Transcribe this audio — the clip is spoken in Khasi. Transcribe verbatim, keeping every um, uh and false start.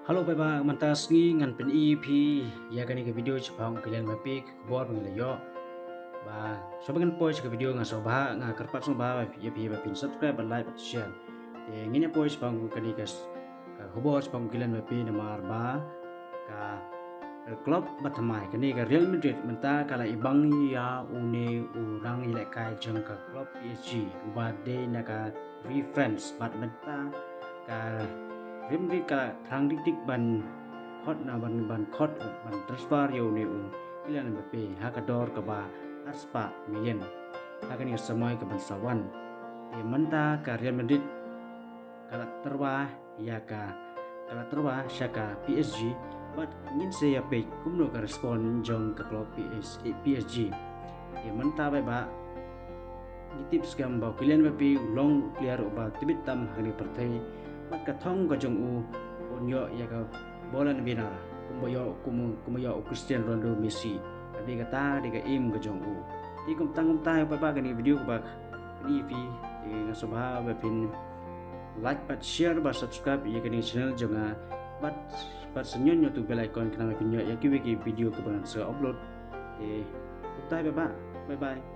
Hello paidbah, mynta sngi ngan pyni ïa phi ïa kane ka video shaphang u Kylian Mbappe, ka khubor ba ngi la ïoh. Ba shuwa ba ngan poi sha ka video nga sngewbha, nga kyrpad sngewbha ïa phi ba phin subscribe, ba like, ba share. Te ngin ïa poi shaphang kane ka, ka khubor shaphang u Kylian Mbappe namar ba ka, ka club ba thymmai kane ka Real Madrid mynta ka la ibang ïa une u rang ïalehkai jong ka club P S G uba dei na ka ri France bad mynta ka Real Madrid ka la thrang dik dik ban khot na ban, ban khot ban transfer ïa une u Kylian Mbappe ha ka dor kaba arspah million ha kane ka samoi kaban sa wan. Te mynta ka Real Madrid ka la tyrwa ïa ka, ka la tyrwa sha ka P S G bad ngin sa ïa peit kumno ka respond jong ka club P S, eh, P S G. Te mynta paidbah ngi tip skhem ba u Kylian Mbappe u long u player uba tbit tam ha kane ka pyrthei bad ka thong ka jong u un ïoh ïa ka Ballon d'Or kumba ïoh, kum, kumba ïoh u Cristiano Ronaldo, Messi. Ka dei kata ka dei ka aim ka jong u. Te kumta kumta paidbah kane ka video kaba pyni ïa phi, te nga sngewbha ba phin like bad share bad subscribe ïa kane ka channel jong nga bad, bad sa ñion ñion tu bell icon khnang ba phin ïoh ïa kiwei ki video kiba ngan sa upload. Te kumta paidbah, bye bye.